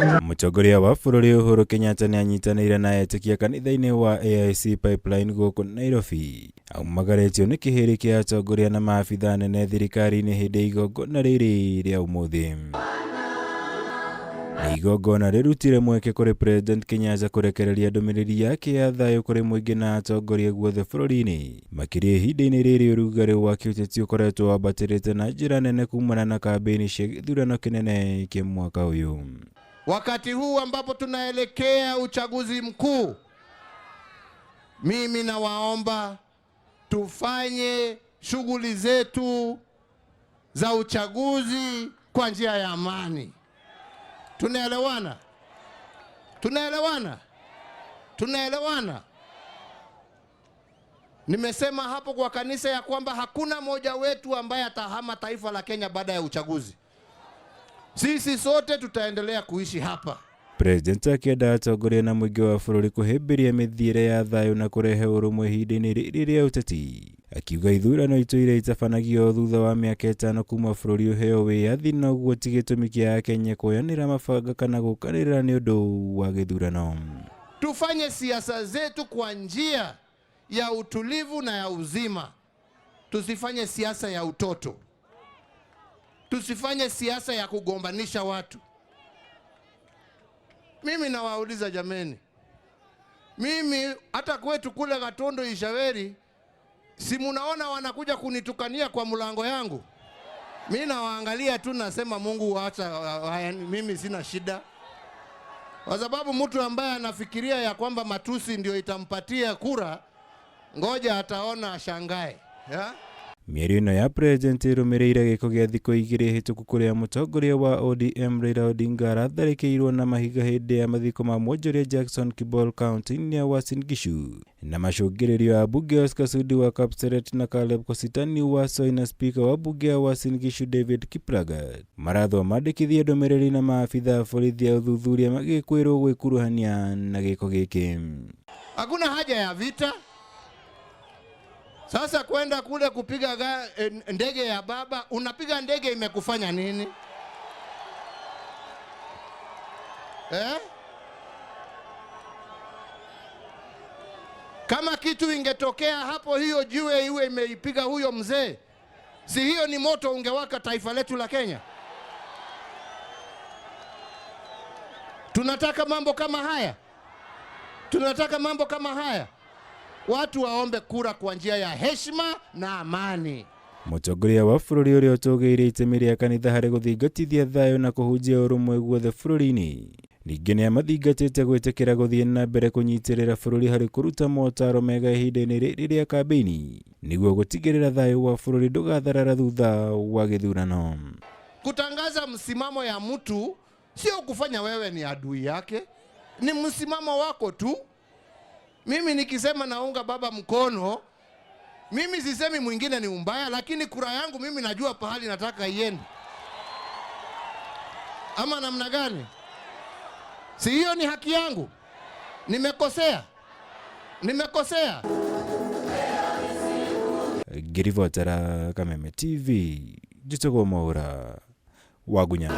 Mũtongoria wa bũrũri Uhuru Kenyatta nĩ anyitanĩire na etĩkia kanitha-inĩ wa AIC Pipeline gũkũ Nairobi. Aumagarĩtio nĩ kĩhĩrĩ kĩa atongoria na maabitha anene thirikari-inĩ hĩndĩ ya igongona rĩrĩ rĩa ũmũthĩ. Nĩ igongona rĩrutire mweke kũrĩ President Kenyatta kũrekereria ndũmĩrĩri yake ya thayũ kũrĩ mũingĩ na atongoria guothe bũrũri-inĩ. Makĩria ihinda-inĩ rĩrĩ ũrugarĩ wa kĩũteti ũkoretwo wambatĩrĩte na njĩra nene kumana na kambĩini cia gĩthurano kĩnene kĩa mwaka ũyũ. Wakati huu ambapo tunaelekea uchaguzi mkuu, mimi nawaomba tufanye shughuli zetu za uchaguzi kwa njia ya amani. Tunaelewana? Tunaelewana? Tunaelewana? Nimesema hapo kwa kanisa ya kwamba hakuna mmoja wetu ambaye atahama taifa la Kenya baada ya uchaguzi. Sisi sote tutaendelea kuishi hapa. President akĩenda atongoria na mũingĩ wa bũrũri kũhĩmbĩria mĩthiĩre ya thayũ na kũrehe ũrũmwe ihinda-inĩ rĩrĩ rĩa ũteti. Akiuga ithurano itũire itabanagio thutha wa mĩaka 5 kuma bũrũri ũheo wĩyathi noguo ti gĩtũmi kĩa Akenya kuoyanĩra mabanga kana gũkanĩrĩra nĩ ũndũ wa gĩthurano. Tufanye siasa zetu kwa njia ya utulivu na ya uzima. Tusifanye siasa ya utoto. Tusifanye siasa ya kugombanisha watu. Mimi nawauliza jameni, mimi hata kwetu kule Gatondo Ishaweri, si munaona wanakuja kunitukania kwa mlango yangu? Mimi nawaangalia tu nasema Mungu waacha, mimi sina shida. Kwa sababu mtu ambaye anafikiria ya kwamba matusi ndio itampatia kura, ngoja ataona ashangae. Ya? Mĩario ĩno ya President ĩrũmĩrĩire gĩko gĩa thikũ 2 hĩtũku kũrĩa mũtongoria wa ODM Raila Odinga aratharĩkĩirwo na mahiga hĩndĩ ya mathiko ma mwonjoria Jackson Kibol kaunti-inĩ ya Uasin Gishu na macũngĩrĩrio ya mbunge Oscar Sudi wa Kapseret na Caleb Kositany wa Soi na spika wa mbunge ya Uasin Gishu David Kiplagat marathwo mandĩkithie ndũmĩrĩri na maabitha a borithi a ũthuthuria magĩkwĩrwo gwĩkuruhania na gĩko gĩkĩ. Hakuna haja ya vita. Sasa kwenda kule kupiga ndege ya baba, unapiga ndege imekufanya nini? Kama kitu ingetokea hapo, hiyo jiwe iwe imeipiga huyo mzee, si hiyo ni moto ungewaka taifa letu la Kenya? Tunataka mambo kama haya? Tunataka mambo kama haya? Watu waombe kura kwa njia ya heshima na amani. Mũtongoria wa bũrũri ũrĩa ũtũgĩirie itemi rĩa kanitha harĩ gũthingatithia thayũ na kũhunjia ũrũmwe guothe bũrũri-inĩ. Ningĩ nĩamathingatĩte gwĩtĩkĩra gũthiĩ na mbere kũnyitĩrĩra bũrũri harĩ kũruta motaro mega ihinda-inĩ rĩrĩ rĩa kambĩini nĩguo gũtigĩrĩra thayũ wa bũrũri ndũgatharara thutha wa gĩthurano. Kutangaza msimamo ya mtu sio kufanya wewe ni adui yake, ni msimamo wako tu. Mimi nikisema naunga baba mkono, mimi sisemi mwingine ni mbaya, lakini kura yangu mimi najua pahali nataka iende. Ama namna gani? Si hiyo ni haki yangu? Nimekosea? Nimekosea? Ngiribotera Kameme TV, njĩtagwo Mwaũra wa Ngunya.